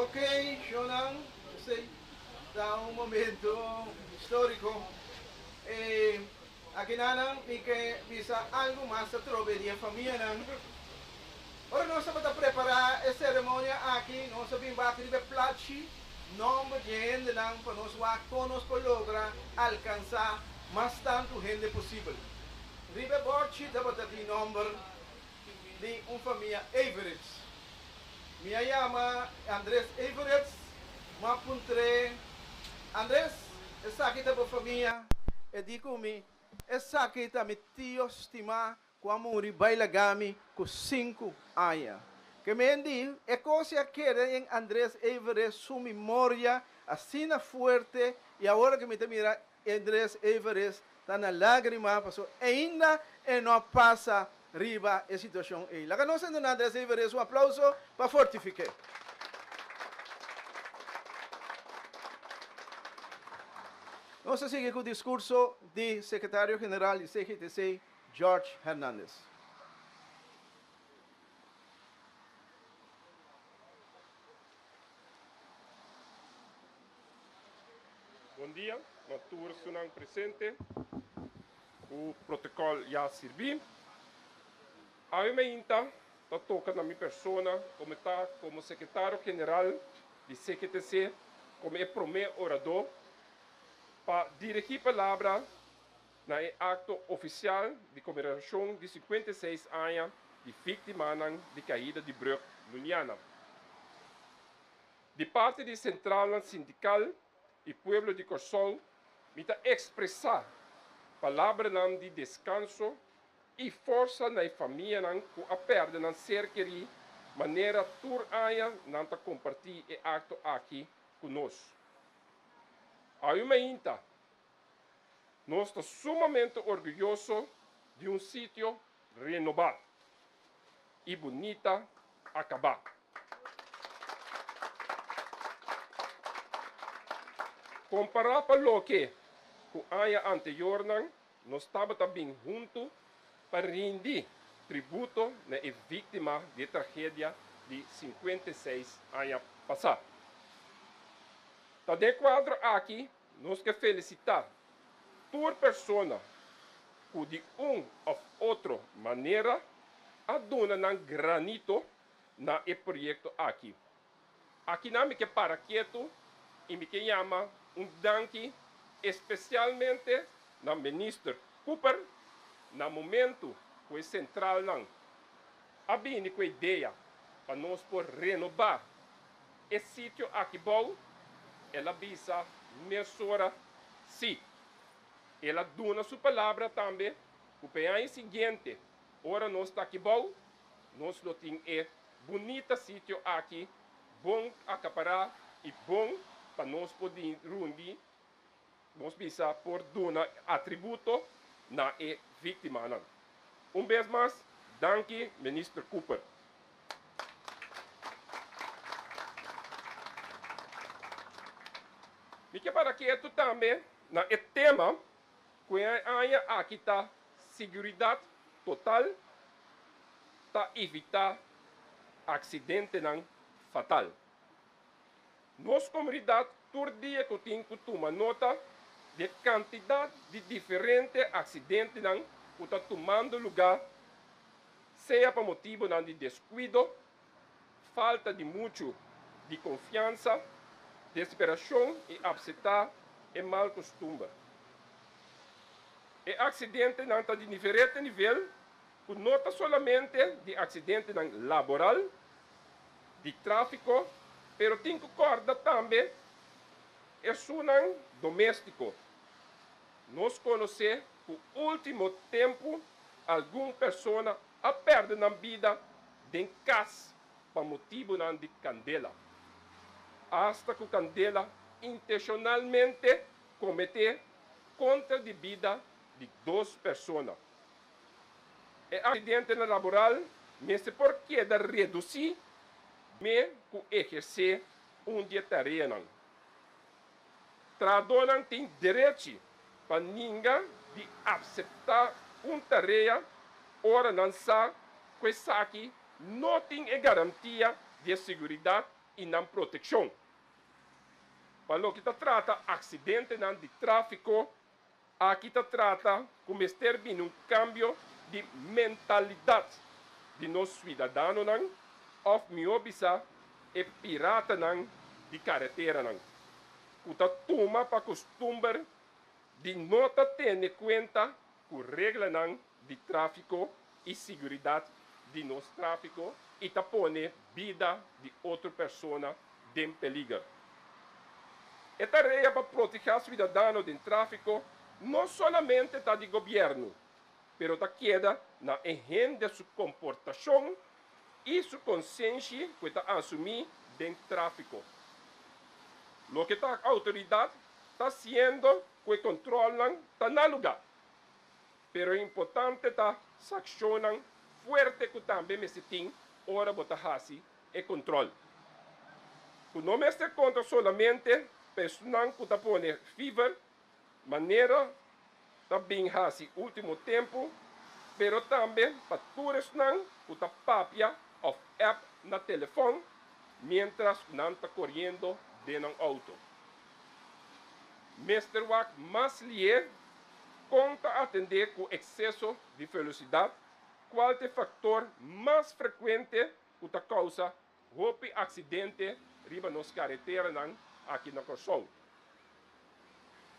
Ok, shownan, esei ta un momento historico. E akinanan mi ke bisa algo mas atrobe di e famianan. Ora nos tabata prepara e ceremonia aki, nos a bin bak riba e plachi nomber di e hendenan pa nos wak con nos por logra alcansa mas tanto hende posibel. Riba e borchi tabata tin nomber di un famia Everitz. Mi a yama Andres Everitz, m'a puntr'é, Andres, esaki ta bo famia? E di ku mi, Esaki ta mi tio stimá ku a muri bai laga mi ku sinku aña. Ke men di, e kos a keda den Andres Everitz su memoria asina fuerte i awor ku mi ta mira Andres Everest ta na lágrima pasobra ainda e no a pasa riba e situashon ei. Laga nos duna Andres Everest un aplauso pa fortifik'é. Nos ta sigui ku diskurso di Sekretario General di CGTC, George Hernandez. Bon dia na tur esunnan presente ku protokòl ya sirbí. Awe mainta ta toka na mi persona komo ta komo sekretario general di CGTC komo e promé oradó pa dirigí palabra na e akto ofisial di konmemorashon di 56 aña di víktimanan di kaida di brùg Luniana. Di parti di sentralnan sindikal i pueblo di Kòrsou mi ta ekspresá palabranan di deskanso i forsa na e famianan ku a pèrdè nan ser kerí manera tur aña nan ta kompartí e akto aki ku nos. Awe mainta nos ta sumamente orguyoso di un sitio renobá i bunita akabá. Kompará pa loke ku aña anteriornan nos tabata bin huntu pa rindi tributo na e víktima di e tragedia di 56 aña pasá. Ta den e kuadro aki nos ke felisitá tur persona ku di un òf otro manera a duna nan granito na e proyekto aki. Akinan mi ke para ketu i mi ke yama un danki espesialmente na Minister Cooper na momentu ku e sentralnan a bini ku e idea pa nos por renobá e sitio aki bou, el a bisa mesora sí. El a duna su palabra tambe ku pa e aña siguiente ora nos ta aki bou, Nos lo tin e bunita sitio aki bon akapará i bon pa nos por rundi, nos bisa por duna atributo na e víktimanan. Un bes mas, danki Minister Cooper. Mi ke para ketu tambe na e tema ku e aña aki ta Siguridat total ta evitá aksidentenan fatal. Nos komunidat tur dia ku tin ku tuma nota di e kantidat di diferente aksidentenan ku ta tumando lugá sea pa motibunan di deskuido, falta di muchu di konfiansa, desperashon i apseptá e mal kustumber. E aksidentenan ta di diferente nivel ku no ta solamente di aksidentenan laboral, di tráfiko, pero tin ku kòrda tambe esunnan doméstiko. Nos konosé ku último tempu algun persona a pèrdè nan bida den kas pa motibunan di kandela, asta ku kandela intenshonalmente kometé kontra di bida di dos persona. E aksidentenan laboral mester por keda redusí me ku ehersé un di e tareanan. Trahadónan tin derechi pa ninga di apseptá un tarea ora nan sa ku esaki no tin e garantia di e seguridat. i nan protekshon. Pa loke ta trata aksidentenan di tráfiko, aki ta trata ku mester bini un kambio di mentalidat di nos suidadanonan òf mihó bisa e piratanan di kareteranan ku ta tuma pa kustumber di no ta tene kuenta ku reglanan di tráfiko i siguridat di nos tráfiko i ta pone bida di otro persona den peliger. E tarea pa protehá suidadano den tráfiko no solamente ta di gobièrnu, pero ta keda na e hende su komportashon i su konsenshi ku e ta asumí den tráfiko. Loke ta outoridat ta hasiendo ku e kontrolnan ta na lugá. Pero importante ta sakshonnan fuerte ku tambe mester tin ora bo ta hasi e kontrol. Ku no mester konta solamente pa esnan ku ta pone fever manera ta bin hasi ultimo tempu, pero tambe pa tur esnan ku ta papia òf app na telefòn miéntras ku nan ta koriendo den nan outo. Mester wak mas lié kon ta atendé ku ekseso di velosidat, kual ta e faktor mas frekuente ku ta kousa hopi aksidente riba nos kareteranan aki na Kòrsou.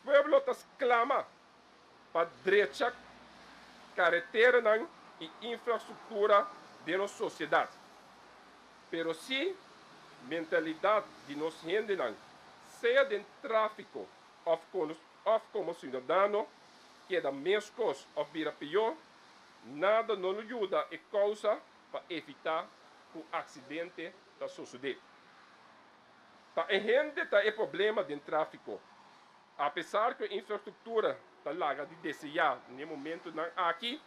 Pueblo ta sklama pa drecha kareteranan i infrastruktura den nos sosiedat. Pero si mentalidat di nos hendenan, sea den tráfiko òf òf komo siudadano, keda meskos òf bira pió, nada no lo yuda e kousa pa evitá ku aksidente ta sosodé. Ta e hende ta e problema den tráfiko. Apesar ku e infrastruktura ta laga di deseá n'e momentunan aki,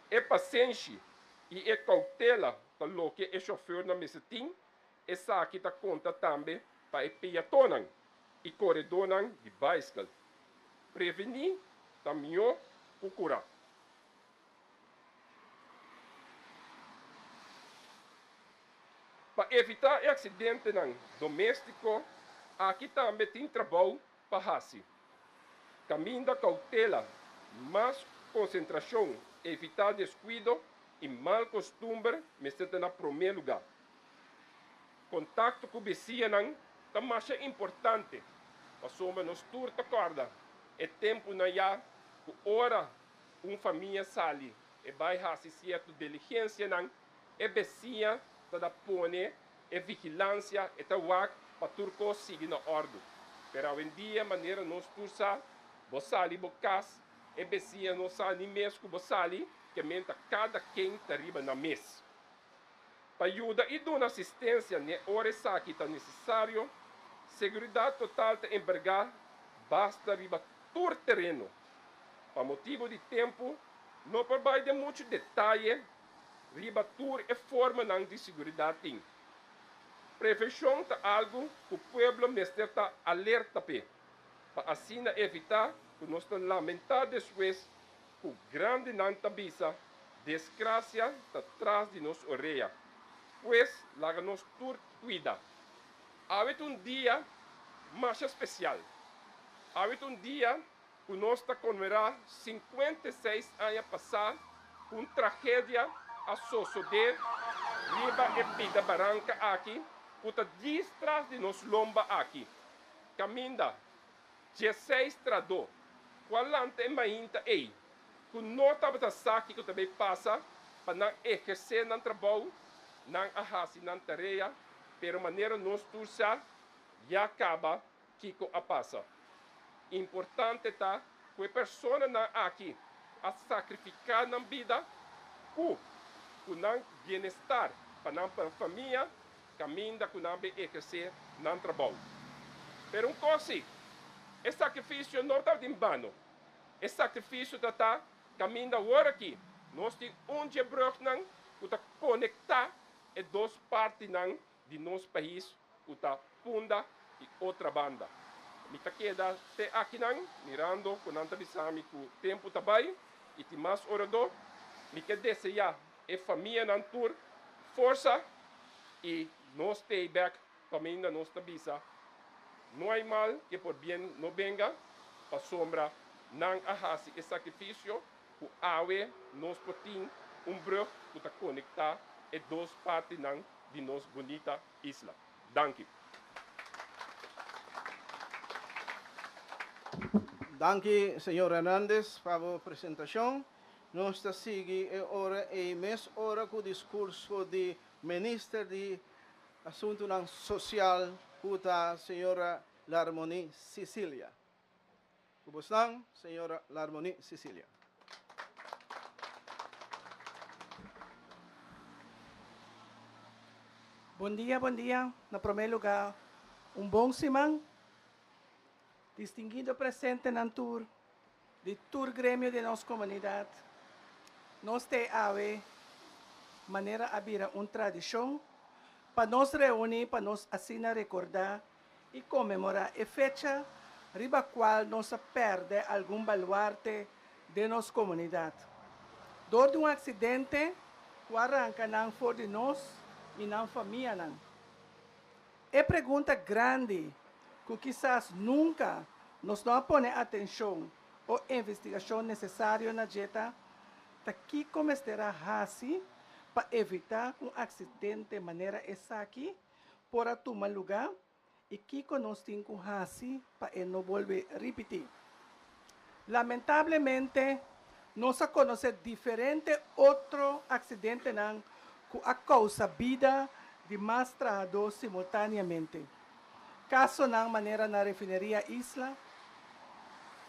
e pasenshi i e koutela ta loke e shofèrnan mester tin, esaki ta konta tambe pa e peatonnan i koredónan di baiskel. Prevení ta mihó ku kurá. Pa evitá e aksidentenan doméstiko aki tambe tin trabou pa hasi. Kaminda koutela, mas konsentrashon, evitá deskuido i mal kostumber mester ta na promé lugá. Kontakto ku besianan ta masha importante pasobra nos tur ta kòrda e tempunan ya ku ora un famia sali e bai hasi sierto diligensianan, e besiña ta da pone e vigilansia, e ta wak pa tur kos sigui na òrdu. Pero awendia manera nos tur sa, bo sali bo kas, e besiña no sa ni mes ku bo sali, ke men ta kada ken ta riba nan mes. Pa yuda i duna asistensia n'e ora esaki ta nesesario, Seguridat Total ta embergá basta riba tur tereno. Pa motibu di tempu no por bai den muchu detaye riba tur e formanan di siguridat tin. Prevenshon ta algu ku pueblo mester ta alerta p'e, pa asina evitá ku nos ta lamentá despues ku grandinan ta bisa desgrasia ta tras di nos orea. Pues laga nos tur kuida. Awe ta un dia masha spesial. Awe ta un dia ku nos ta konmerá 56 aña pasá ku un tragedia a sosodé riba e pida baranka aki ku ta djis tras di nos lomba aki, kaminda 16 tradó ku a lanta e mainta ei ku no tabata sa kiko ta bay pasa pa nan ehersé nan trabou, nan a hasi nan tarea, pero manera nos tur sa ya kaba kiko a pasa. Importante ta ku e personanan aki a sakrifiká nan bida ku ku nan bienestar pa nan famia kaminda ku nan bay ehersé nan trabou. Pero un kos si, e sakrifisio no tabata en bano. E sakrifisio ta ta kaminda awor aki nos tin un dje brùgnan ku ta konektá e dos partinan di nos pais ku ta Punda i Otrabanda. Mi ta keda te akinan mirando ku nan ta bisa mi ku tempu ta bai i tin mas oradó. Mi ke deseá e famianan tur forsa i nos stay bèk. Kaminda nos ta bisa, No hay mal que por bien no venga, pasobra nan a hasi e sakrifisio ku awe nos por tin un brùg ku ta konektá e dos partinan di nos bunita isla. Danki. Danki señor Hernandez pa bo presentashon. Nos ta sigui e ora ei mes ora ku diskurso di Minister di Asuntunan Sosial ku ta señora Larmonie Cicilia. Ku bosnan, señora Larmonie Cicilia. Bon dia, bon dia. Na promé lugá, un bon siman. Distinguido presentenan tur di tur gremio di nos komunidat, nos te awe manera a bira un tradishon pa nos reuní pa nos asina rekordá i konmemorá e fecha riba kual nos a pèrdè algun baluarte den nos komunidat dor di un aksidente ku a ranka nan for di nos i nan famianan. E pregunta grandi ku kisas nunka nos no a pone atenshon o investigashon nesesario na dje ta, ta kiko mester a hasi pa evitá ku un aksidente manera esaki por a tuma lugá i kiko nos tin ku hasi pa e no bolbe ripití. Lamentablemente nos a konosé diferente otro aksidentenan ku a kousa bida di mas trahadó simultáneamente. Kasonan manera na Refineria Isla,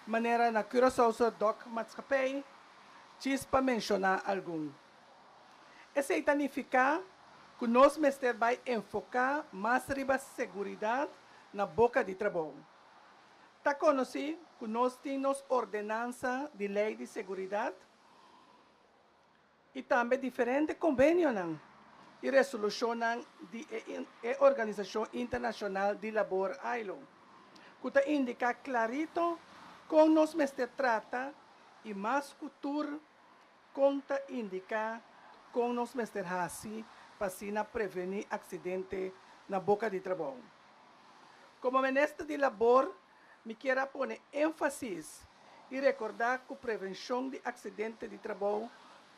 manera na Curaçaose Dok Maatschappij, djis pa menshoná algun. Esei ta nifiká ku nos mester bai enfoká mas riba seguridat na boka di trabou. Ta konosí ku nos tin nos ordenansa di lei di seguridat i tambe diferente konvenionan i resolushonnan di e e Organisashon Internashonal di Labor, ILO, ku ta indiká klarito kon nos mester trata i mas ku tur kon ta indiká kon nos mester hasi pa asina prevení aksidente na boka di trabou. Komo Minister di Labor mi kier a pone énfasis i rekordá ku prevenshon di aksidente di trabou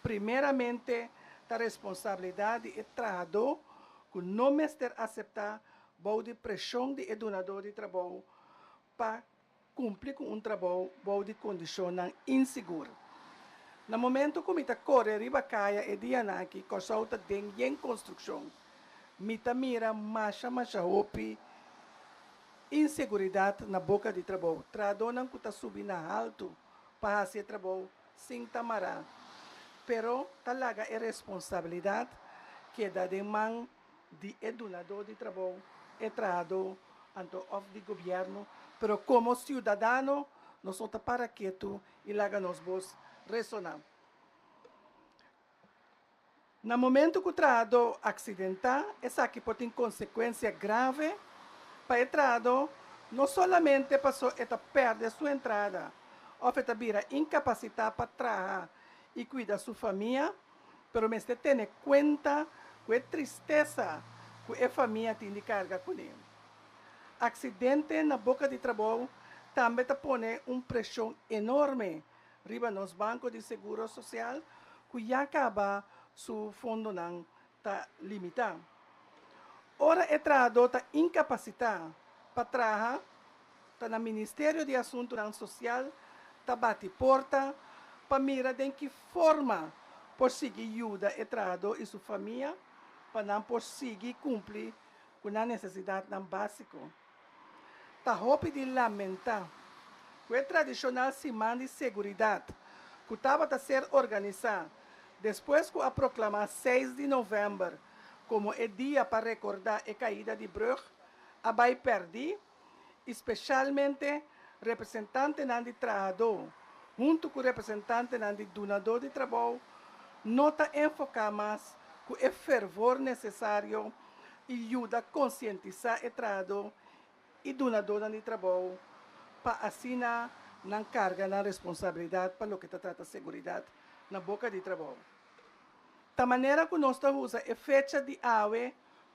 primeramente ta responsabilidat di e trahadó ku no mester aseptá bou di preshon di e dunadó di trabou pa kumpli ku un trabou bou di kondishonnan insigur. Na momento ku mi ta kore riba kaya e dianan aki, Kòrsou ta den yen konstrukshon. Mi ta mira masha masha hopi inseguridat na boka di trabou. Trahadónan ku ta subi na haltu pa hasi e trabou sin ta mará, pero ta laga e responsabilidat keda den man di e dunadó di trabou, e trahadó, anto òf di gobièrnu, pero komo siudadano nos no ta para ketu i laga nos bos resoná. Na momentu ku trahadó aksidentá, esaki por tin konsekuensia grave pa e trahadó, no solamente paso e ta pèrdè su entrada òf e ta bira inkapasitá pa traha i kuida su famia, pero mester tene kuenta ku e tristesa ku e famia tin di karga kuné. Aksidente na boka di trabou tambe ta pone un preshon enorme riba nos Banko di Seguro Sosial ku ya kaba su fondonan ta limitá. Ora e trahadó ta inkapasitá pa traha, ta na Ministerio di Asuntunan Sosial ta bati porta pa mira den ki forma por sigui yuda e trahadó i su famia pa nan por sigui kumpli ku nan nesesidatnan básiko. Ta hopi di lamentá ku e tradishonal Siman di Seguridat ku tabata ser organisá despues ku a proklamá seis di novèmber komo e dia pa rekordá e kaida di brùg a bai pèrdí i speshalmente representantenan di trahadó huntu ku representantenan di dunadó di trabou no ta enfoká mas ku e fervor nesesario i yuda konsientisá e trahadó i dunadónan di trabou pa asina nan karga nan responsabilidat pa loke ta trata seguridat na boka di trabou. Ta manera ku nos ta usa e fecha di awe.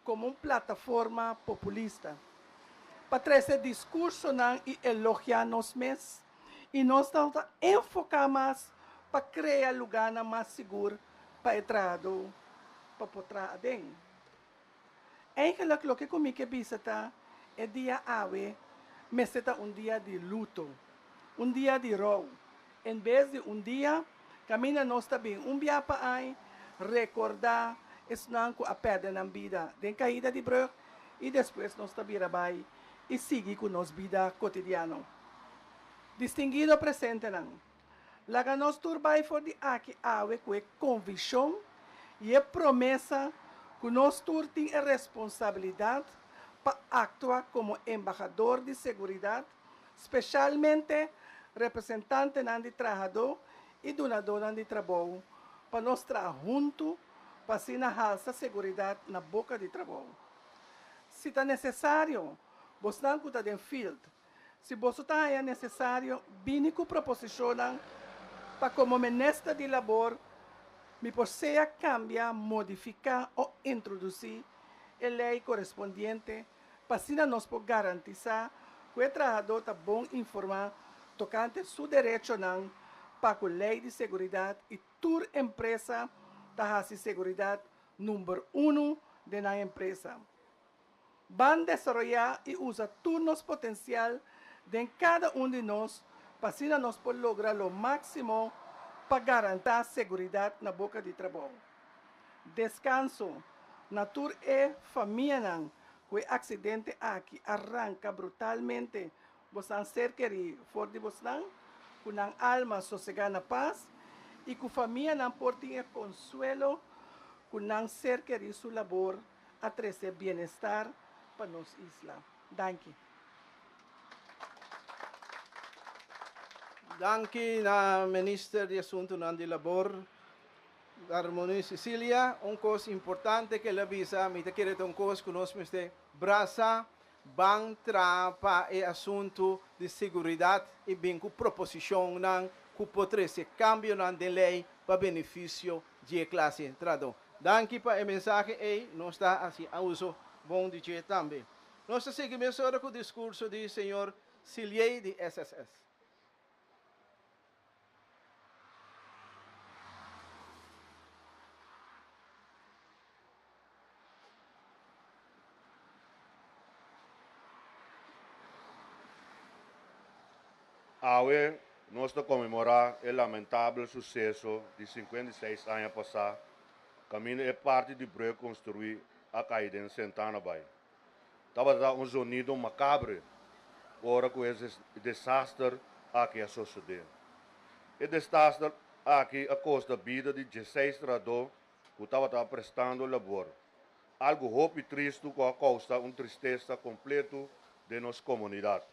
komo un plataforma populista pa trese diskursonan i elogiá nos mes i nos no ta enfoká mas pa krea lugánan mas sigur pa e trahadó pa por traha aden. Eigenlijk loke ku mi ke bisa ta e dia awe mester ta un dia di luto, un dia di rou, en bes di un dia kaminda nos ta bin un bia pa añ rekordá esnan ku a pèrdè nan bida den kaida di brùg i despues nos ta bira bai i sigui ku nos bida kotidiano. Distinguido presentenan, Laga nos tur bai for di aki awe ku e konvikshon i e promesa ku nos tur tin e responsabilidat pa aktua komo embahador di seguridat, speshalmente representantenan di trahadó i dunadónan di trabou, pa nos traha huntu pa asina halsa seguridat na boka di trabou. Si ta nesesario, bosnan ku ta den field, Si boso ta haña nesesario bini ku proposishonnan pa komo Minister di Labor mi por sea kambia, modifiká o introdusí e lei korespondiente pa asina nos por garantisá ku e trahadó ta bon informá tokante su derechonan pa ku lei di seguridat i tur empresa ta hasi seguridat number unu den nan empresa. Ban desaroyá i usa tur nos potensial den kada un di nos pa asina nos por logra lo máksimo pa garantá seguridat na boka di trabou. Deskanso na tur e famianan ku e aksidente aki a ranka brutalmente bosnan ser kerí for di bosnan, ku nan alma sosegá na pas i ku famianan por tin e konsuelo ku nan ser kerí su labor a trece bienestar pa nos isla. Danki. Danki na Minister di Asuntunan di Labor, Larmonie Cecilia. Un kos importante ku el a bisa, mi ta kere ta un kos ku nos mester brasa, ban traha pa e asuntu di seguridat i bin ku proposishonnan ku por trese kambionan den lei pa benefisio dje klase trahadó. Danki pa e mensahe ei, nos ta hasi uso bon di dje tambe. Nos ta sigui mesora ku diskurso di señor Siliey di SSS. Awe nos ta konmemorá e lamentabel suseso di 56 aña pasá kaminda e parti di brug konstruí a kai den Sentana Bay. Tabata un zonido makabre ora ku e desaster aki a sosodé. E destaster aki a kosta bida di dieseis trahadó ku tabata prestando labor. Algu hopi tristu ku a kousa un tristesa kompletu den nos komunidat.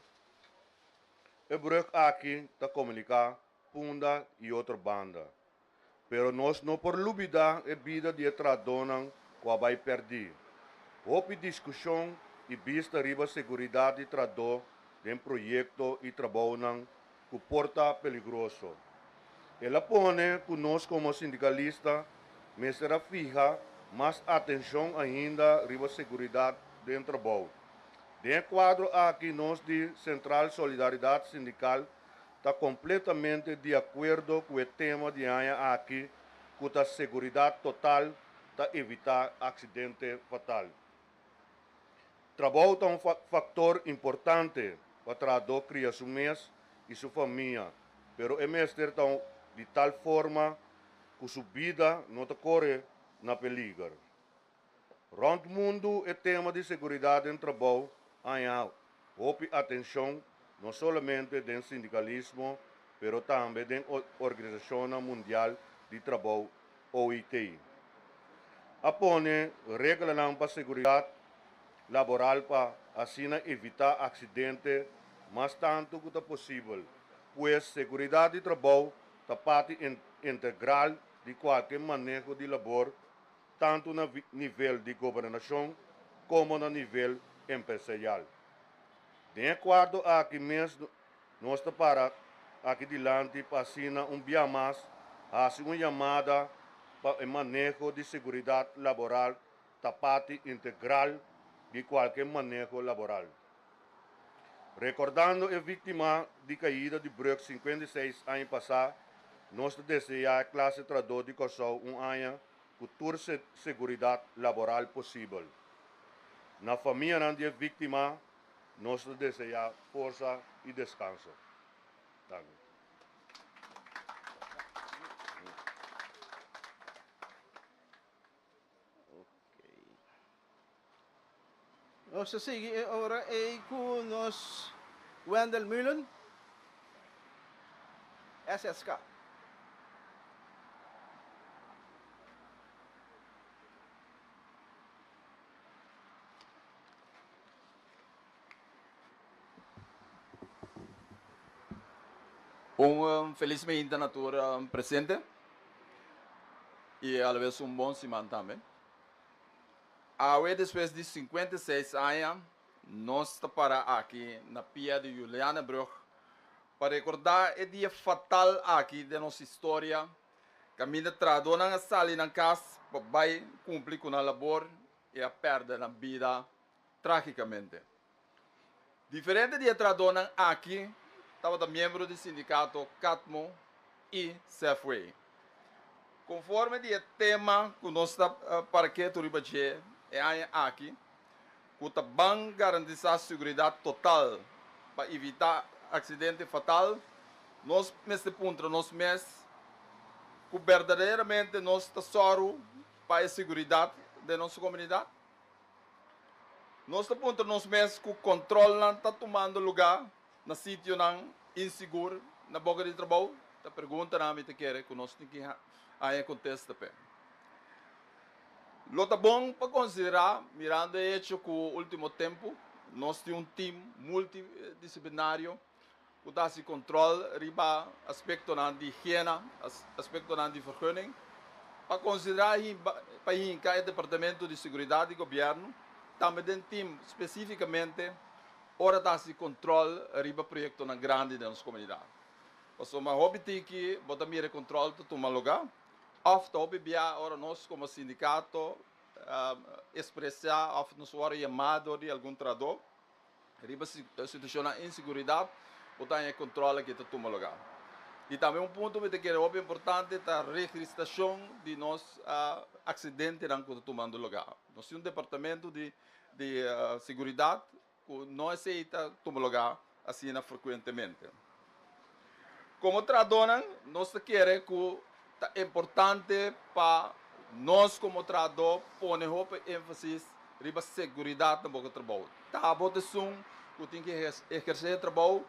E brug aki ta komuniká Punda i otro banda. Pero nos no por lubidá e bida di e trahadónan ku a bai pèrdí. Hopi diskushon i bista riba seguridat di trahadó den proyekto i trabounan ku por ta peligroso. El a pone ku nos komo sindikalista mester a fiha mas atenshon ainda riba seguridat den trabou. Den e kuadro aki nos di Sentral Solidaridat Sindikal ta kompletamente di akuerdo ku e tema di aña aki ku ta seguridat total ta evitá aksidente fatal. Trabou ta un faktor importante pa trahadó kria su mes i su famia, pero e mester ta di tal forma ku su bida no ta kore na peliger. Rònt mundu e tema di seguridat den trabou a haña hopi atenshon no solamente den sindikalismo pero tambe den Organisashonnan Mundial di Trabou, OIT. A pone reglanan pa seguridat laboral pa asina evitá aksidente mas tantu ku ta posibel, pues seguridat di trabou ta parti integral di kualke maneho di labor tantu na nivel di gobernashon komo na nivel empresarial. Den e kuadro aki mes nos ta para aki dilanti pa asina un bia mas hasi un yamada pa e maneho di seguridat laboral. ta parti integral di kualke maneho laboral. Rekordando e víktima di kaida di brùg 56 aña pasá, nos ta deseá e klase trahadó di Kòrsou un aña ku tur seguridat laboral posibel. Na famianan di e víktima nos ta deseá forsa i deskanso. Danki. Nos ta sigui e ora ei ku nos Wendell Mullen, SSK. Un felis meinta na tur presente y a la vez un bon siman tambe. Awe despues di 56 aña nos ta para aki na pia di Julianabrug pa recorda e dia fatal aki den nos historia caminda trahadornan a sali nan cas pa bay cumpli cu nan labor y a perde nan bida tragicamente. Diferente di e trahadornan aki tabata miembro di sindicato Catmo y Safeway. Conforme di e tema cu nos ta para ketu riba dje e aña aki, cu ta ban garantisa seguridad total pa evita accidente fatal, nos mester puntra nos mes cu berdaderamente nos ta soru pa e seguridad den nos comunidad? Nos ta puntra nos mes ku kòntròlnan ta tumando lugá na sitionan insigur na boka di trabou? Ta preguntanan mi ta kere ku nos tin ki haña kontesta p'e. Lo ta bon pa konsiderá, mirando e hecho ku último tempu nos tin un tim multidisiplinario ku ta hasi kòntròl riba aspektonan di higiena, aspektonan di vergunning, pa konsiderá pa hinka e Departamento di Seguridat di Gobièrnu tambe den tim spesífikamente ora ta hasi kòntròl riba proyektonan grandi den nos komunidat. Pasobra hopi tiki bo ta mira e kòntròl ta tuma lugá òf ta hopi bia ora nos komo sindikato ekspresá òf nos wòrdu yamá dor di algun trahadó. Riba situashonnan inseguridat bo ta haña e kontrol aki ta tuma lugá. I tambe un punto mi ta kere hopi importante ta registrashon di nos aksidentenan ku ta tumando lugá. Nos tin un departamento di di seguridat ku no esei ta tuma lugá asina frekuentemente. Komo trahadónan nos ta kere ku ta importante pa nos komo trahadó pone hopi énfasis riba seguridat na bo trabou. Ta bo ta esun ku tin ki ehersé e trabou,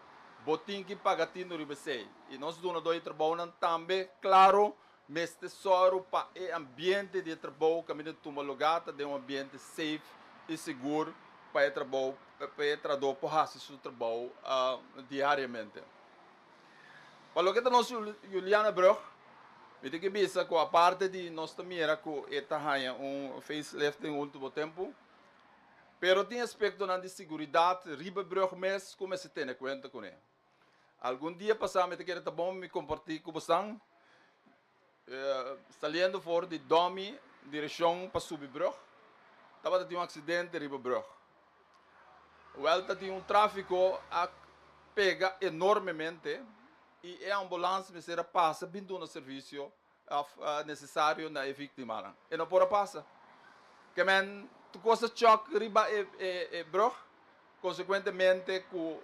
bo tin ki paga tinu riba esei. I nos dunadó di trabounan tambe, klaro, mester sòru pa e ambiente di e trabou kaminda tuma lugá ta den un ambiente safe i sigur pa e trabou, pa e trahadó por hasi su trabou diariamente. Pa loke ta nos Julianabrug, mi tin ke bisa ku aparte di nos ta mira ku e ta haña un facelift den ultimo tempu, pero tin aspektonan di siguridat riba e brug mes ku mester tene kuenta kuné. Algun dia pasá mi ta kere ta bon mi kompartí ku bosan, saliendo for di Domi direkshon pa subi brug, tabata tin un aksidente riba brug. Wèl ta tin un tráfiko a pega enormemente i e ambulans mester a pasa bin duna servisio òf nesesario na e víktimanan. E no por a pasa. Ke men tur kos a chòk riba e brug, konsekuentemente ku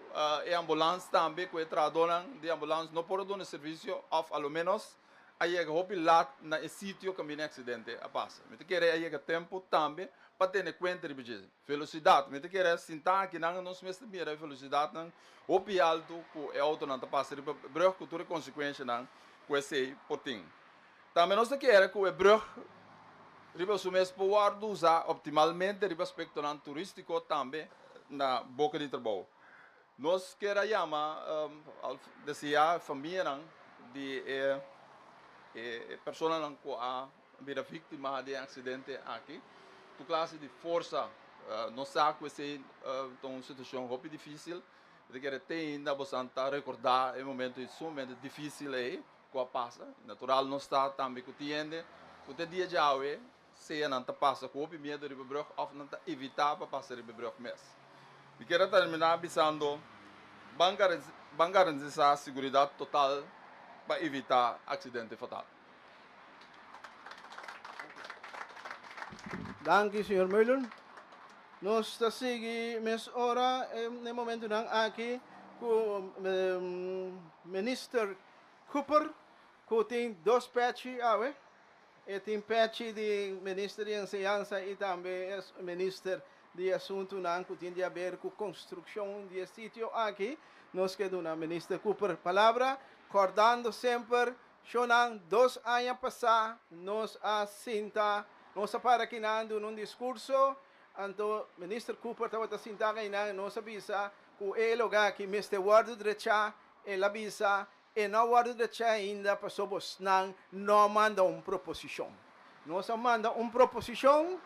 e ambulans tambe ku e trahadónan di ambulans no por a duna servisio òf a lo ménos a yega hopi lat na e sitio kaminda e aksidente a pasa. Mi ta kere a yega tempu tambe pa tene kuenta riba dje. Velosidat, mi ta kere sinta akinan nos mester mira e velosidatnan hopi altu ku e outonan ta pasa riba brug ku tur e konsekuenshanan ku esei por tin. Tambe nos ta kere ku e brug riba su mes por wòrdu usá optimalmente riba aspektonan turístiko tambe na boka di trabou. Nos kier a yama òf deseá famianan di e e personanan ku a bira víktima di e aksidente aki tur klase di forsa. Nos sa ku esei ta un situashon hopi difísil. Mi ta kere te ainda boso ta rekordá e momento sumamente difísil ei ku a pasa. Natural nos ta tambe ku tin hende ku te dia djawe. Sea nan ta pasa ku hopi miedu riba e brùg òf nan ta evitá pa pasa riba e brùg mes. Mi kier a terminá bisando, ban ban garantisá siguridat total pa evitá aksidente fatal. Danki señor Meulen. Nos ta sigui mes ora n'e momentunan aki ku Minister Cooper ku tin dos pèchi awe. E tin pèchi di Minister di Enseñansa i tambe Minister di Asuntunan ku tin di aber ku konstrukshon di e sitio aki. Nos ke duna Minister Cooper palabra, kòrdando semper shonnan dos aña pasá nos a sinta, nos a para kinan duna un diskurso, anto Minister Cooper tabata sinta einan, nos a bisa ku e lugá aki mester wòrdu drechá, el a bisa E no a wòrdu drechá ainda pasobra bosnan no a manda un proposishon. Nos a manda un proposishon,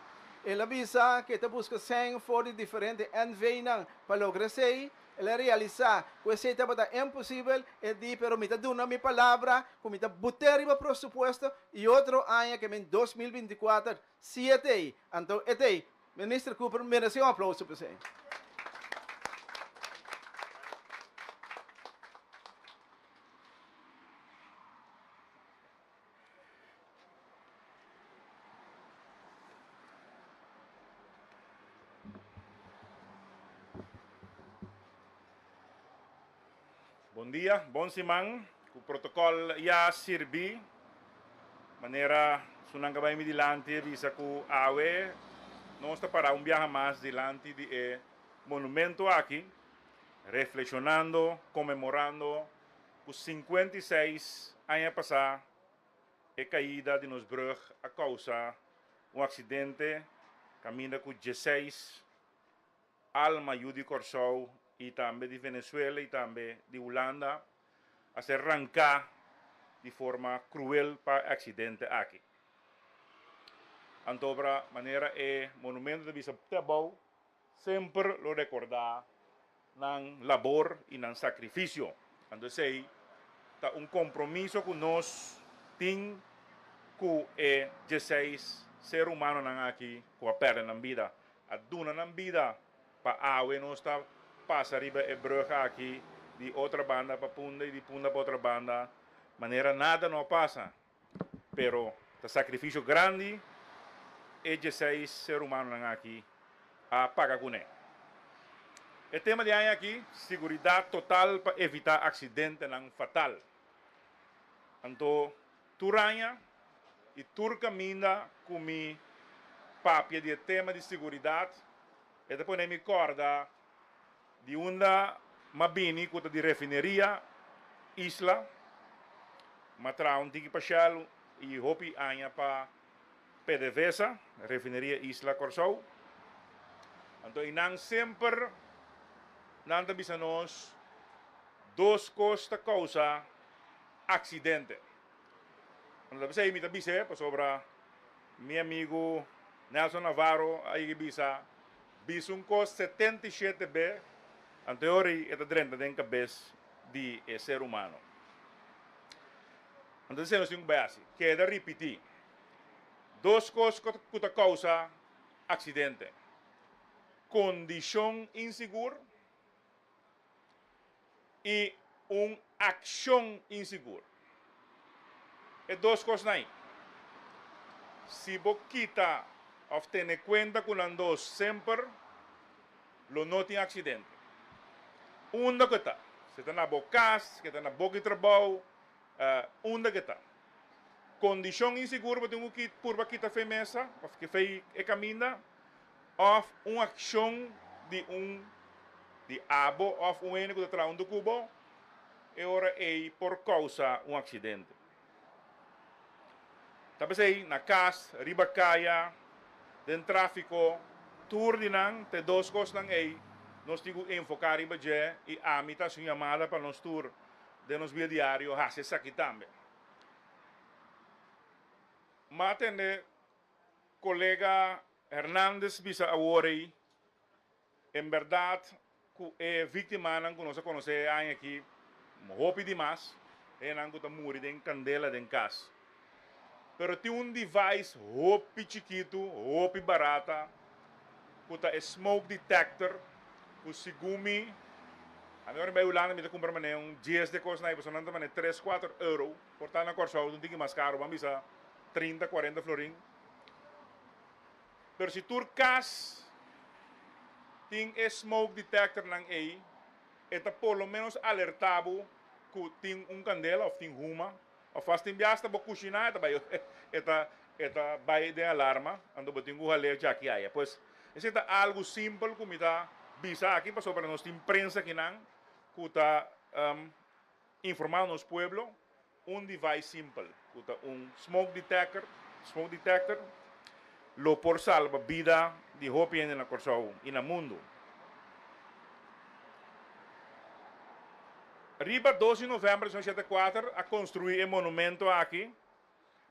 el a bisa ku e ta buska sèn for di diferente NVnan pa logra esei. El a realisá ku esei tabata imposibel, e di, pero mi ta duna mi palabra ku mi ta but'é riba prosupuesto i otro aña ke men 2024 si e t'ei. Anto e t'ei. Minister Cooper meresé un aplouso pa esei. Bon dia, bon siman. Ku protokòl ya sirbí, manera sunan ka bai mi dilanti a bisa ku awe nos ta pará un biaha mas dilanti di e monumento aki, reflekshonando, konmemorando ku 56 aña pasá e kaida di nos brùg a kousa un aksidente kaminda ku dieseis Alma yu di Kòrsou i tambe di Venezuela i tambe di Hulanda a ser ranká di forma kruel pa e aksidente aki. Antobra manera e monumento ta bisa te abou semper lo rekordá nan labor i nan sakrifisio. Anto esei ta un kompromiso ku nos tin ku e dieseis ser humanonan aki ku a pèrdè nan bida. A duna nan bida pa awe nos ta pasa riba e brug aki di otra banda pa Punda y di Punda pa otra banda manera nada no a pasa. Pero ta sacrificio grandi e dieseis ser humanonan aki a paga cune. E tema di aña aki, siguridad total pa evita accidentenan fatal. Anto Tur aña i tur kaminda ku mi papia di e tema di siguridat, e ta pone mi kòrda di unda m'a bini ku ta di Refineria Isla. M'a traha un tiki pa Shell i hopi aña pa PDVSA, Refineria Isla Kòrsou. Anto einan semper nan ta bisa nos dos kos ta kousa aksidente. Cuando ta bisa mi ta bis'é pasobra mi amigu Nelson Navarro a yega bisa, bisa un kos 77 be, anto e ora ei e ta drenta den kabes di e ser humano. Anto esei nos tin ku bai hasi, keda ripití. Dos kos ku ta kousa aksidente, kondishon insigur i un akshon insigur. E dos kosnan ei, si bo kita òf tene kuenta ku nan dos semper, lo no tin aksidente. Unda ku e ta, si e ta na bo kas, si e ta na boki trabou, unda ku e ta. Kondishon insigur bo tin ku purba kita fe mesa òf fe e kaminda. Òf un akshon di un di abo òf un hende ku ta traha huntu ku bo, e ora ei por kousa un aksidente. Ta p'esei na kas, riba kaya, den tráfiko, tur di nan ta e dos kosnan ei nos tin ku enfoká riba dje i ami ta hasi un yamada pa nos tur den nos bida diario hasi esaki tambe. M'a tende Kolega Hernandez bisa awor ei, En bèrdat ku e víktimanan ku nos a konosé e aña aki hopi dimas, hendenan ku ta muri den kandela den kas. Pero tin un device hopi chikitu, hopi barata, ku ta e smoke detector, ku segun mi, ami ora mi bai Hulanda mi ta kumpra manera un dies di e kosnan ei, pasobra nan ta manera tres, kuater euro, por ta na Kòrsou ta un tiki mas karu, ban bisa trinta, kuarenta florin. Pero si tur kas tin e smoke detectornan ei, e ta por lo ménos alertá bo ku tin un kandela òf tin huma. Of as tin bias ta bo kushiná e ta bai e ta e ta bai den alarma, anto bo tin ku hal'é djaki aya. Pues esei ta algu simpel ku mi ta bisa aki pasobra nos tin prensa akinan ku ta informá nos pueblo un device simpel ku ta un smoke detector smoke detector lo por salba bida di hopi hende na Kòrsou i na mundu. Riba dos di novèmber di 1984 a konstruí e monumento aki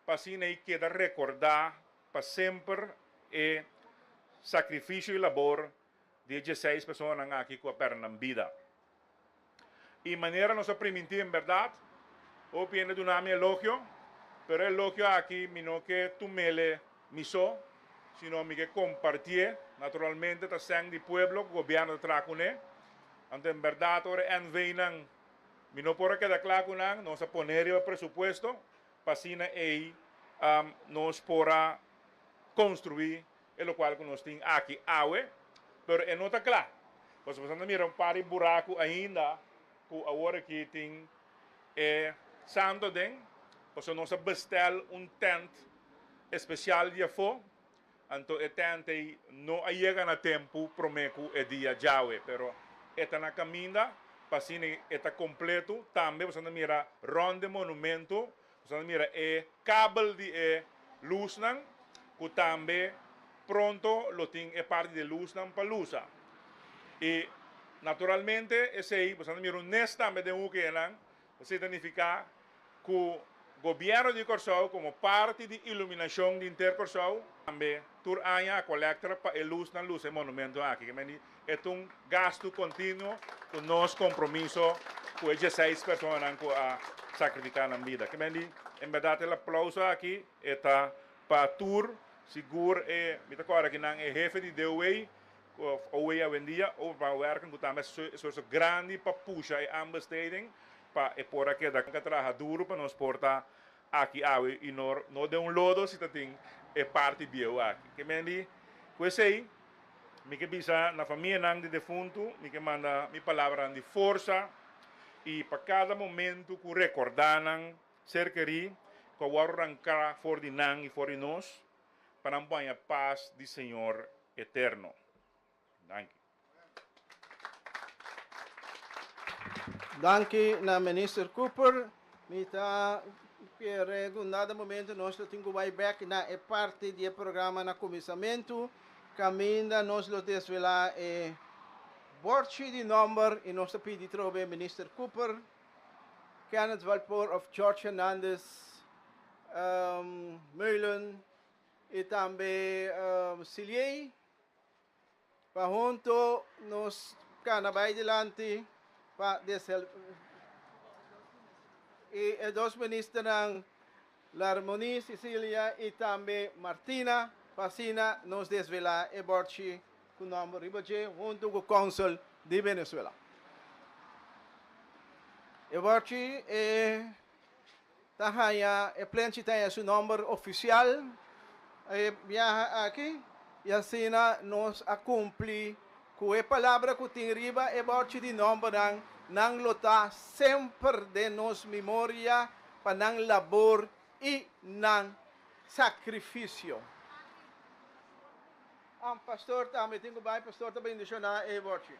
pa asina ei keda rekordá pa semper e sakrifisio i labor di e dieseis personanan aki ku a pèrdè nan bida. I manera nos a primintí en bèrdat, hopi hende duna mi elogio, pero e elogio aki mi no ke tum'ele mi so, sino mi ke kompartié. Naturalmente ta sèn di pueblo ku gobièrnu ta traha kuné. Anto en bèrdat ora e NV-nan mi no por a keda kla ku nan, nos a pone riba presupuesto pa asina ei nos por a konstruí e lokual ku nos tin aki awe, pero e no ta kla. Pasobra boso ta mira un par di buraku ainda ku awor aki tin e santo aden, pasobra nos a bestèl un tènt espesial di afó. Anto e tent ei no a yega na tempu promé ku e dia djawe, pero e ta na kaminda pa asina e ta kompletu. Tambe boso ta mira rònt di e monumento, boso ta mira e kabel di e lusnan ku tambe pronto lo tin e parti di e lusnan pa lusa. I naturalmente esei boso ta mira un nes tambe den huki einan, esei ta nifiká ku Gobièrnu di Kòrsou komo parti di iluminashon di henter Kòrsou tambe tur aña a kolektra pa e lusnan lusa e monumento aki. Ke meni e ta un gastu kontinuo ku nos kompromiso ku e dieseis personanan ku a sakrifiká nan bida. Ke meni en bèrdat el aplauso aki e ta pa tur, sigur e mi ta kòrda kinan e hefe di DOW òf OW awendia, Openbaar Werken, ku tambe a hasi esfuerso grandi pa pusha e aanbesteding Pa e por a keda traha duru pa nos por ta aki awe i no no den un lodo si ta tin e parti bieu aki. Ke men di ku esei mi ke bisa na famianan di defuntu mi ke manda mi palabranan di forsa i pa kada momentu ku rekordá nan ser kerí ku a wòrdu ranká for di nan i for di nos pa nan baña pas di Señor eterno. Danki. Danki na Minister Cooper. Mi ta kere ku nada momento nos lo tin ku bai bek na e parti di e programa na kuminsamentu kaminda nos lo desvelá e bòrchi di nòmber i nos ta pidi trobe Minister Cooper, Kenneth Valpoor òf George Hernandez Meulen i tambe Siliey. Pa hunto nos cana bay dilanti pa desel y e dos ministernan Larmonie Cecilia y tambe Martina pa asina nos desvela e borchi cu nomber riba dje hunto cu Consul di Venezuela. E borchi e ta haña e plenchi ta haña su nomber oficial e biaha aki y asina nos a cumpli cu e palabra cu tin riba e borchi di nombernan, nan lo ta semper den nos memoria pa nan labor y nan sacrificio. An pastor tambe tin cu bay, pastor ta bendiciona e borchi.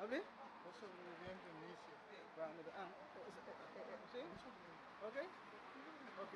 Abi? Sí? Ok? Ok.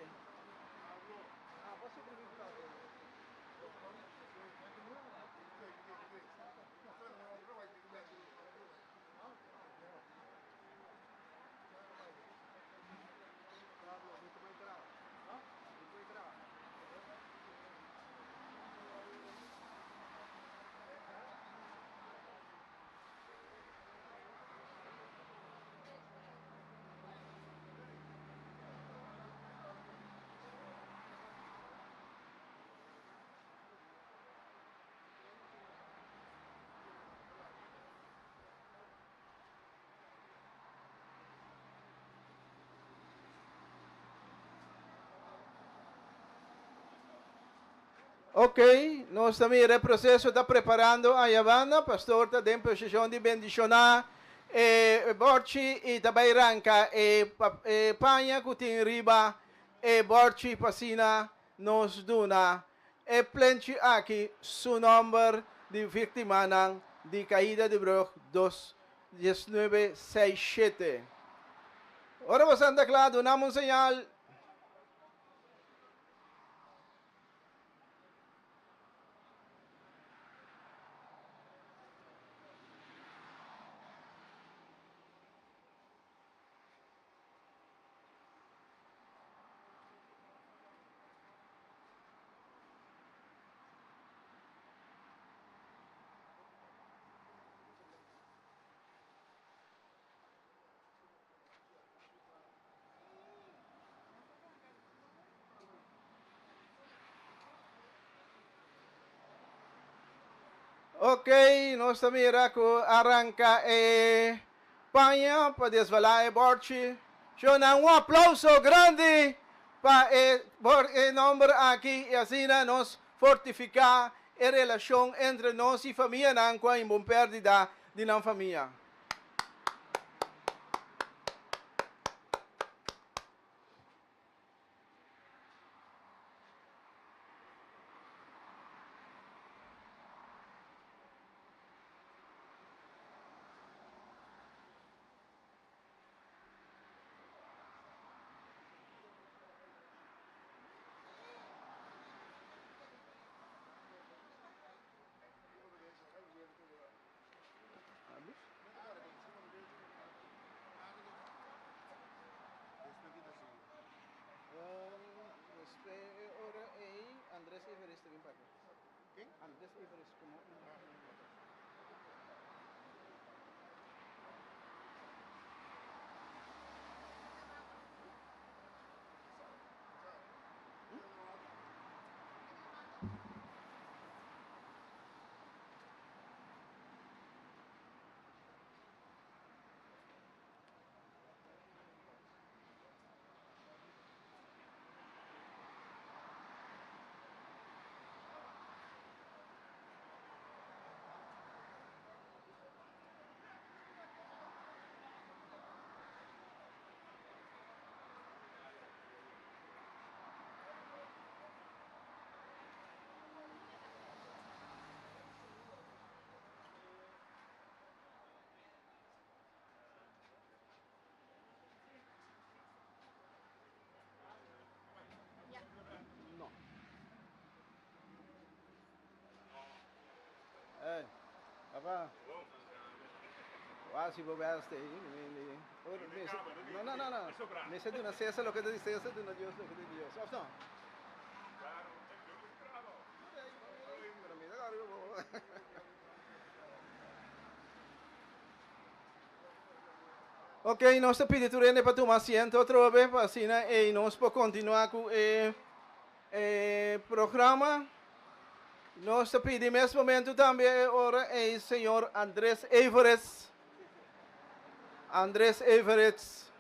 Ok, nos ta mira e proceso ta preparando aya banda, pastor ta den posicion di bendiciona e borchi y ta bay ranca e paña cu tin riba e borchi pa asina nos duna e plenchi aki su nomber di victimanan di caida di brug dos diesnuebe seis shete. Ora bo santa cla dunam un señal. Ok, nos ta mira ku arranca e paña pa desvelá e borchi. Shownan un aplauso grandi pa e e nomber aki y asina nos fortifica e relacion entre nos y famianan cu a inbun perdida di nan famia. Hey, papa. Wou si bo best ei. No, no, no, no. Mester duna Cesar loke ta di Cesar, duna Dios loke ta di Dios. Of no? Ok, nos ta pidi tur hende pa tuma asiento atrobe pa asina ei nos por continua cu e e programa. Nos ta pidi mes momento tambe e ora ei señor Andres Everitz, Andres Everitz,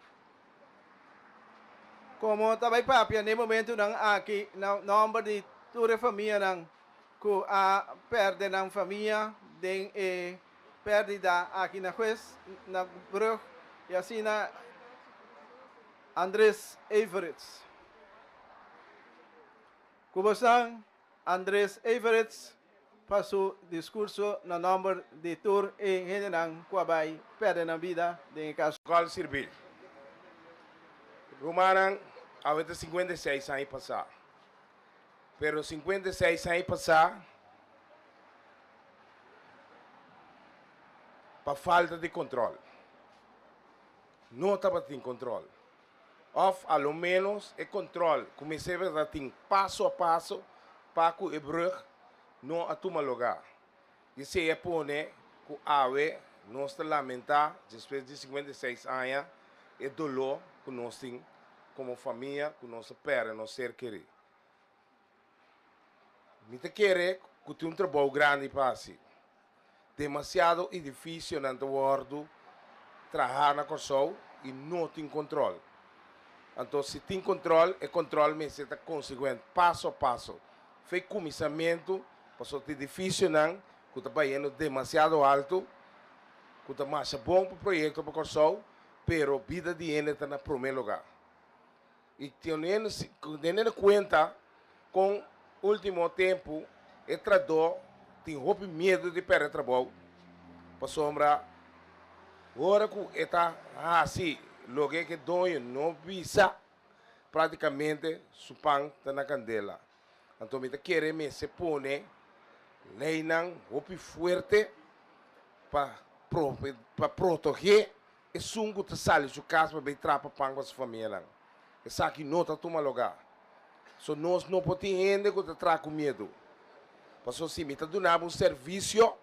como ta bay papia n'e momentonan aki na nomber di tur e famianan cu a perde nan famia den e perdida aki na Hues, na brug, y asina Andres Everitz. Cu bosan, Andres Everitz. pa su diskurso na nòmber di tur e hendenan ku a bai pèrdè nan bida den e kaso. Gòl sirbí. Rumannan, awe ta 56 aña pasá. Pero 56 aña pasá, pa falta di kontròl. No tabatin kontròl. Òf a lo ménos e kontròl ku mester tabata tin paso a paso pa ku e brùg no a tuma lugá. I esei a pone ku awe nos ta lamentá despues di 56 aña e doló ku nos tin komo famia ku nos a pèrdè nos ser kerí. Mi ta kere ku tin un trabou grandi pa hasi. Demasiado edifisionan ta wòrdu trahá na Kòrsou i no tin kontròl. Anto si tin kontròl, e kontròl mester ta konsekuent, paso a paso. Fe kuminsamentu, pasobra tin edifisionan ku ta bayendo demasiado altu, ku ta masha bon pa proyekto pa Kòrsou, pero bida di hende ta na promé lugá. I teniendo kuenta kon último tempu e tradó tin hopi miedu di pèrdè trabou, pasobra ora ku e ta hasi loke ku e doño no bisa, práktikamente su pan ta na kandela. Anto mi ta kere mester pone leinan hopi fuerte pa protogé Esun ku ta sali su kas pa bay trapa pan pa su famianan. Esaki no ta tuma logá. So nos no por tin hende ku ta traha ku miedu. Pasobra si mi ta duna bo un servisio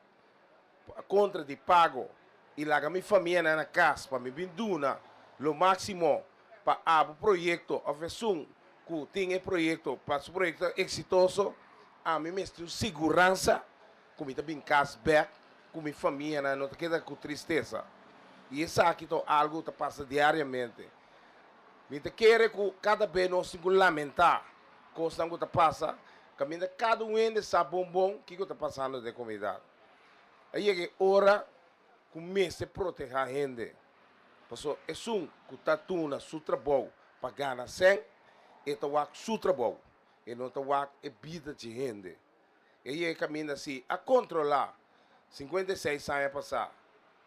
kontra di pago i laga mi famianan na kas pa mi bin duna lo máksimo pa abo proyekto òf esun ku tin e proyekto pa su proyekto ta eksitoso, ami mester un siguransa ku mi ta bin kas bèk ku mi famianan no ta keda ku tristesa. I esaki ta algu ku ta pasa diariamente. Mi ta kere ku kada be nos tin ku lamentá kosnan ku ta pasa, kaminda kada un hende sa bon bon kiko ta pasando den komunidat. A yega e ora ku mester protehá hende, pasobra esun ku ta tuna su trabou pa gana sèn, e ta wak su trabou, e no ta wak e bida dje hende. E yega kaminda si a kontrolá 56 aña pasá,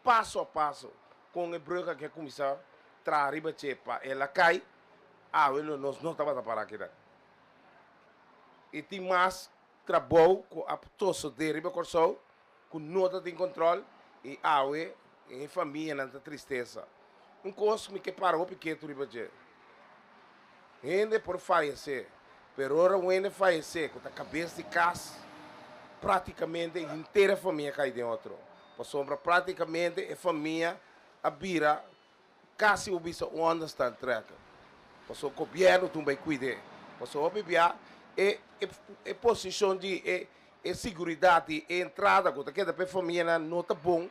paso a paso, kon e brug aki a kuminsá traha riba dje pa el a kai, awe lo nos no tabata pará akinan. I tin mas trabou ku a sosodé riba Kòrsou ku no ta tin kontrol i awe e famianan ta tristesa. Un kos mi ke para hopi ketu riba dje. Hende por fayesé, pero ora un hende fayesé ku ta kabes di kas, práktikamente henter e famia kai den otro. Pasobra práktikamente e famia a bira kasi bo bisa un onderstand trekken. Pasobra gobièrnu tin bai kuid'é. Pasobra hopi bia e e posishon di e e siguridat di e entrada ku ta keda pa e famianan no ta bon,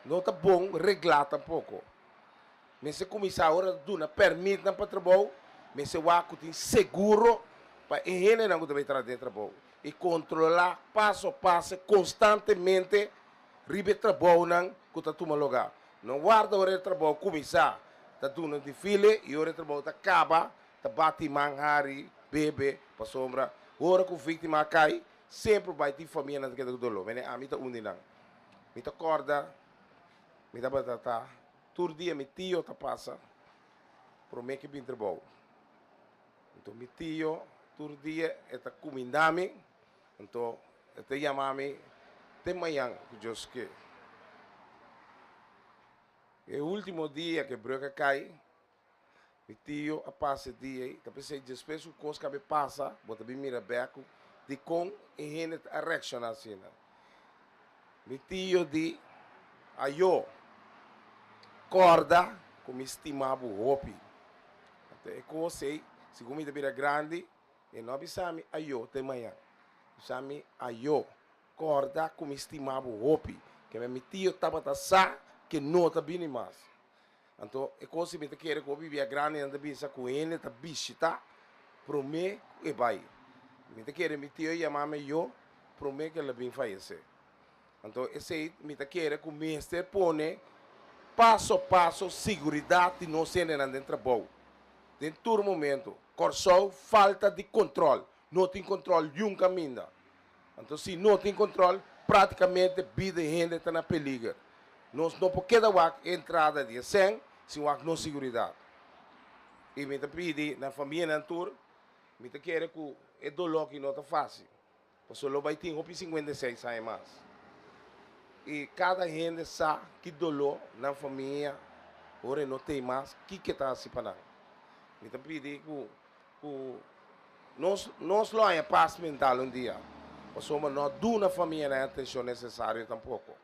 no ta bon reglá tampoko. Mester kuminsá ora ta duna pèrmitnan pa trabou, mester wak ku tin seguro pa e hendenan ku ta bai traha den e trabou i kontrolá paso a paso konstantemente riba e trabounan ku ta tuma lugá. No warda ora e trabou kuminsá ta duna difile i ora e trabou ta kaba ta bati man hari, bebe, pasobra ora ku víktima a kai semper bai tin famianan ta keda ku doló. Mene ami ta un di nan. Mi ta kòrda mi tabata ta. Tur dia mi tio ta pasa promé ke bin trabou. Anto mi tio tur dia e ta kumindá mi, anto e ta yama mi te mañan ku Dios ke. E último dia ke brùg a kai, mi tio a pasa e dia ei, ta p'esei despues ku kos kabe pasa bo ta bin mira bèk ku dikon e hende ta a reakshoná asina. Mi tio di, Ayo, kòrda ku mi stima bo hopi. Anto e kos ei, segun mi ta bira grandi, e no a bisa mi ayo te mañan. E bisa mi, Ayo, kòrda ku mi stima bo hopi. Keme mi tio tabata sa ke no ta bini mas. Anto e kos ei mi ta kere ku hopi bia grandinan ta bisa ku hende ta bishita promé ku e bai. Mi ta kere mi tio yama mi ayo promé ku el a bin fayesé. Anto esei mi ta kere ku mester pone paso a paso siguridat di nos hendenan den trabou den tur momento. Kòrsou falta di kontròl, no tin kontròl yun kaminda. Anto si no tin control, practicamente bida di hende ta na peliger. Nos no por keda wak e entrada di e cen sin wak nos seguridad. Y mi ta pidi na famianan tur, mi ta kere cu e dolor aki no ta facil. Pasobra lo bai tin hopi 56 aña mas. Y cada hende sa ki dolor nan famia ora e no tey mas, kiko e ta haci pa nan. Mi ta pidi cu cu nos nos lo haña pas mental un dia, pasobra no a duna famianan e atencion necesario tampoco.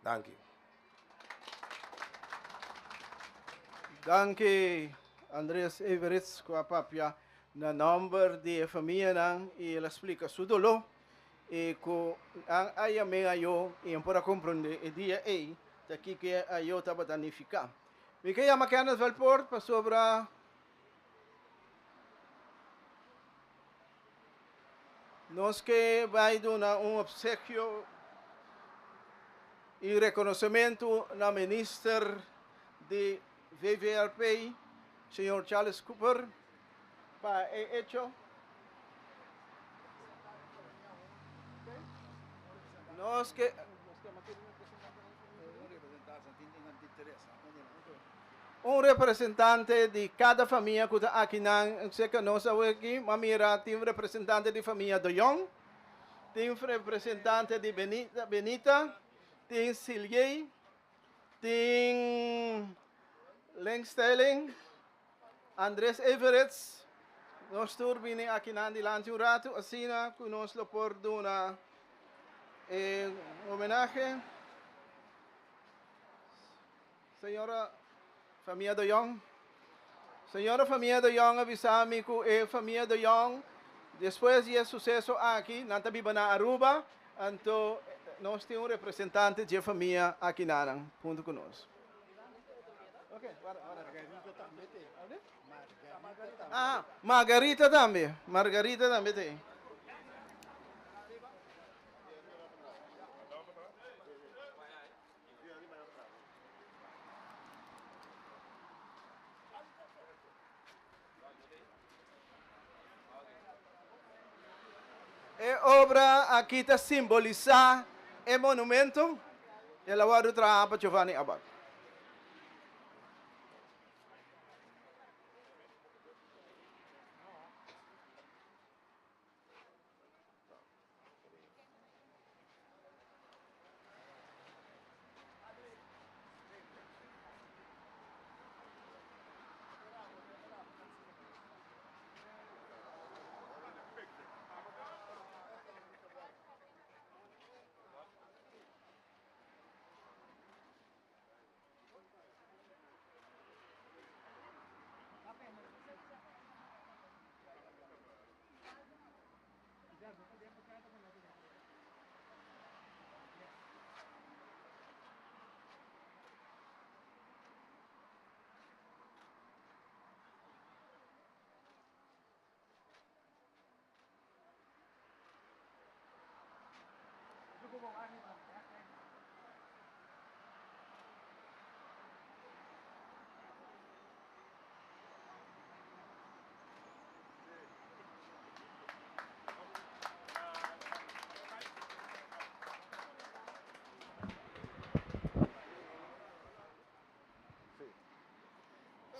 Danki. Danki Andres Everitz cu a papia na nomber di e famianan y el a splica su dolor y cu nan a yam'é ayo y en por a comprende e dia ey ta kico e ayo tabata nifica. Mi ke yama Kenneth Velpoort pasobra Nos ke bai duna un opsekio i rekonosementu na Minister di VVRP, señor Charles Cooper, pa e echo. Nos ke. Un representante di kada famia ku ta akinan serka nos awe aki, m'a mira tin un representante di famia De Jong, tin representante di Benita, Benita, tin Silgey, tin Lenkstelling, Andres Everitz, nos tur bini akinan dilanti un ratu asina ku nos lo por duna e homenahe. Señora famia De Jong. Señora famia De Jong a bisa mi ku e famia De Jong despues di e suseso aki nan ta biba na Aruba, anto nos tin un representante dje famia aki nanan hunto ku nos. Ah, Margarita tambe, Margarita tambe ta ei. E obra aki ta simbolisá e monumento. El a wòrdu traha pa Giovanni Abbott.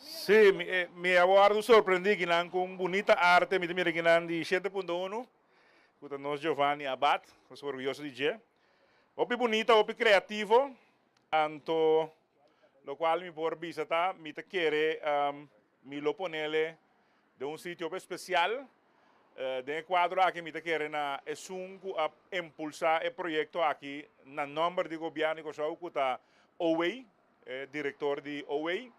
Sí, mi, eh, mi a wordo sorprendí kinan con bunita arte, mi ta mira kinan di 7.1, ku ta nos Giovanni Abad, nos orgulloso di dje. Hopi bunita, hopi creativo, anto locual mi por bisa ta, mi ta kere um, mi lo ponele Den un sitio hopi especial. Den e cuadro aki mi ta kere na esun cu a impulsa e proyecto aki na nomber di Gobierno di Corsou cu ta OWEI, e director di OWEI.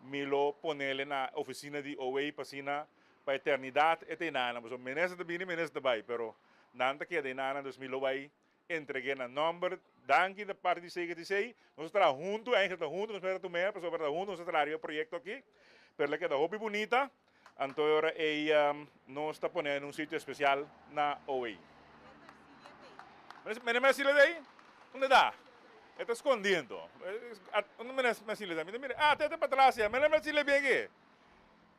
Mi lo ponele na oficina di OWEI pa asina pa eternidad e ta enanan. Pasobra minister ta bini, minister ta bay, pero nan ta keda enanan, dus mi lo bay Entreg'é na nòmber. Danki na parti di CGTC. Nos a traha huntu, eigenlijk ta huntu nos mester a tum'é pasobra ta huntu nos a traha riba e proyekto aki. Pero el a keda hopi bunita, anto e ora ei nos ta pon'é na un sitio espesial na OA. Mene Mercile ta ei? Unda ta? E ta skondí anto. Unda Mene Mercile ta? Mi ta mira, ah, te ta patras ya. Mene Mercile bien aki.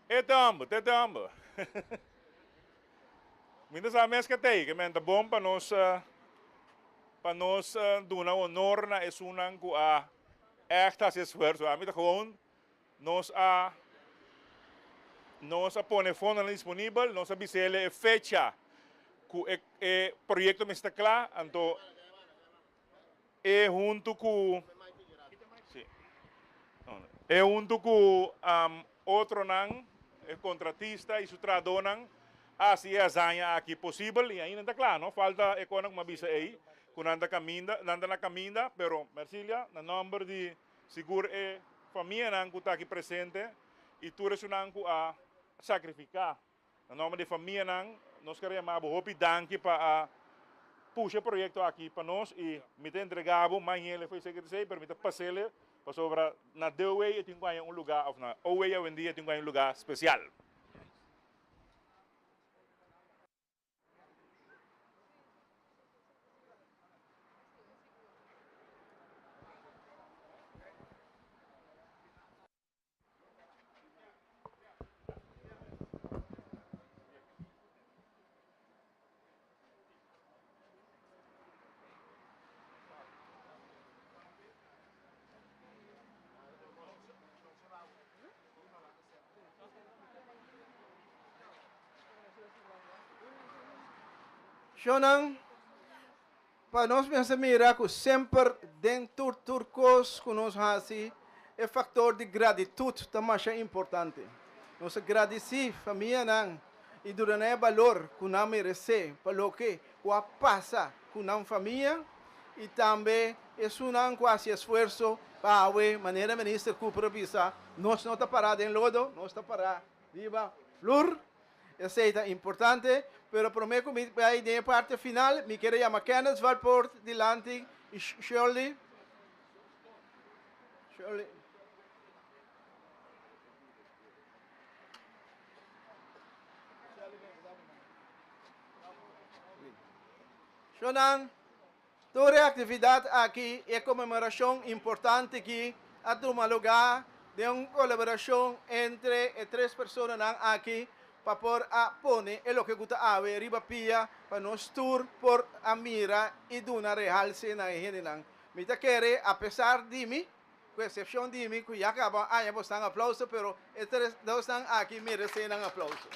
E ta homber, te ta homber. Mi ta sa mes ke t'ei, ke men ta bon pa nos pa nos duna honor na esunnan ku a ègt hasi esfuerso. Ami ta gewoon nos a nos a pone fondonan disponibel, nos a bis'ele e fecha ku e e proyekto mester ta kla, anto e huntu ku e huntu ku otronan, e kontratista i su trahadónan a hasi e hazaña aki posibel i ainda ta kla, no falta e konan ku mi a bisa ei ku nan ta kaminda, nan ta na kaminda, pero Mercilia na nòmber di sigur e famianan ku ta aki presente i tur esunnan ku a sakrifiká. Na nomber di e famianan, nos ker yama bo hopi danki pa a pusha e proyekto aki pa nos i mi ta entrega bo mañele fo'i seke ta sei, pero mi ta pasele pasobra na DOW e tin ku haña un lugá òf na OW awendia e tin ku haña un lugá spesial. Shownan, Pa nos mester mira ku semper den tur tur kos ku nos hasi e faktor di gratitut ta masha importante. Nos ta gradisí famianan i duna nan e balor ku nan meresé pa loke ku a pasa ku nan famia i tambe esunnan ku a hasi esfuerso pa awe, manera Minister Cooper a bisa, nos no ta pará den lodo, nos ta pará riba flur. Esei ta importante, pero prome ku mi bai den e parte final, mi kere yama Kenneth Valpoort dilanti i Shirley. Shirley. Shonan, Tur e aktividat aki i e konmemorashon importante aki a tuma lugá den un kolaborashon entre e tres personanan aki pa por a pone e loke ku ta awe riba pia pa nos tur por a mira i duna rehalse na e hendenan. Mi ta kere, apesar di mi, ku eksepshon di mi ku ya kaba haña bosnan aplauso, pero e tres dosnan aki meresé nan aplauso.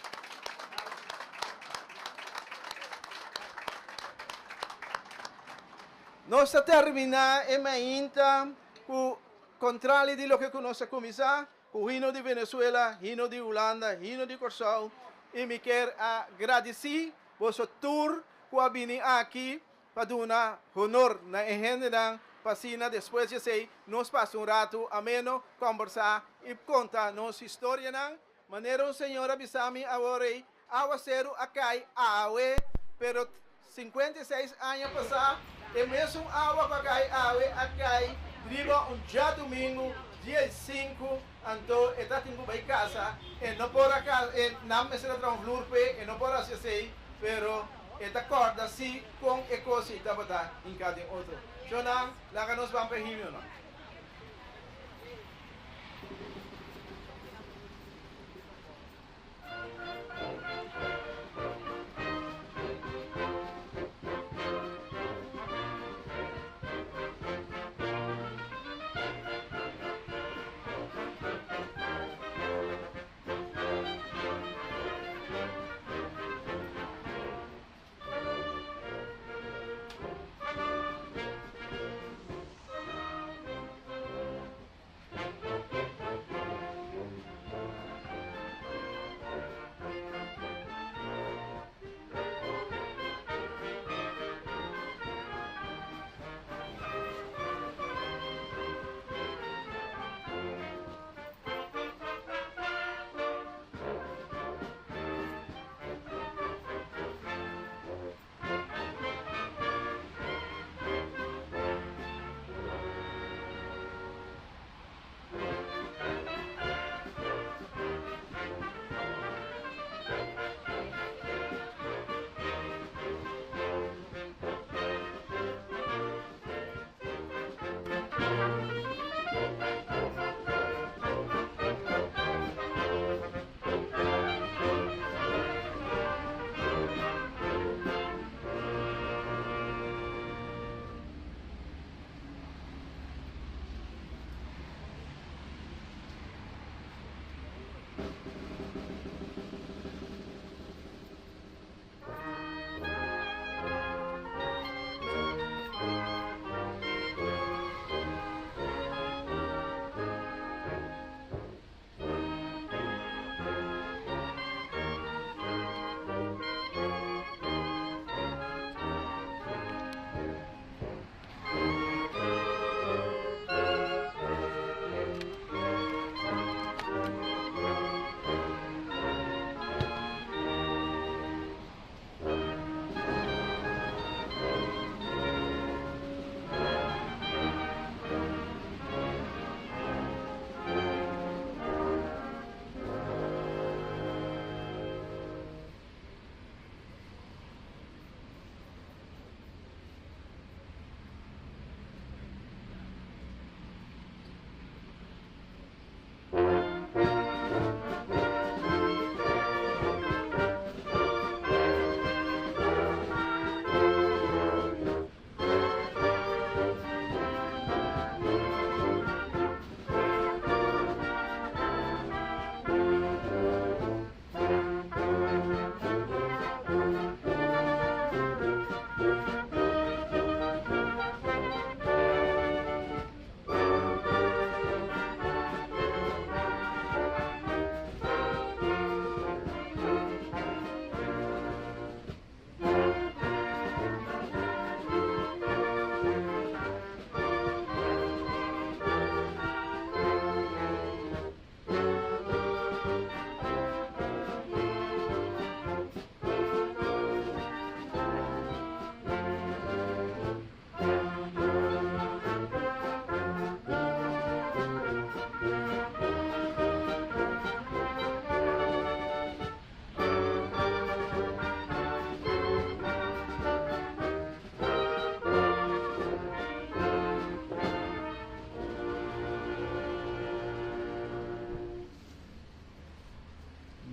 Nos ta terminá e mainta ku kontrali di loke ku nos a kuminsá, ku hino di Venezuela, hino di Hulanda, hino di Kòrsou, i mi kier a gradisí boso tur ku a bini aki pa duna honor na e hendenan pa asina despues di esei nos pasa un ratu ameno kòmbersá i konta nos historianan. Manera un señor a bisa mi awor ei, awaseru a kai awe, pero 56 aña pasá e mesun awa ku a kai awe a kai riba un djadumingu dia sinku, anto e ta tin ku bai kasa, e no por a kasa, e nan mester a traha un flur p'e, e no por hasi esei, pero E ta kòrda si kon e kos ei tabata hinká den otro. Shonnan, laga nos ban pa e himnonan.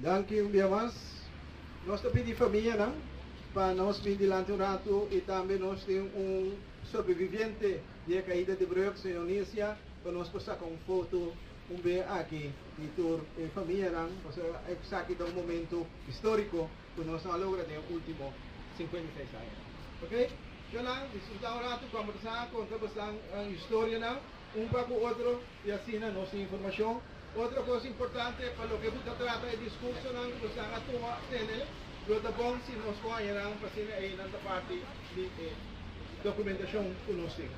Danki un bia mas. Nos ta pidi famianan pa nos bin dilanti un ratu i tambe nos tin un sobreviviente di e kaida di brug, señor Nisia, pa nos por saka un foto un be aki di tur e famianan, pasobra esaki ta un momento historico cu nos no a logra den e ultimo 56 aña. Ok? Shonan, disfruta un ratu, combersa, conta bosan historianan un pa cu otro y asina nos tin informacion. Otro cos importante pa loke cu ta trata e discursonan cu bosan a tuma tene, lo ta bon si nos por haña nan pa asina eynan ta parti di e documentacion cu nos tin.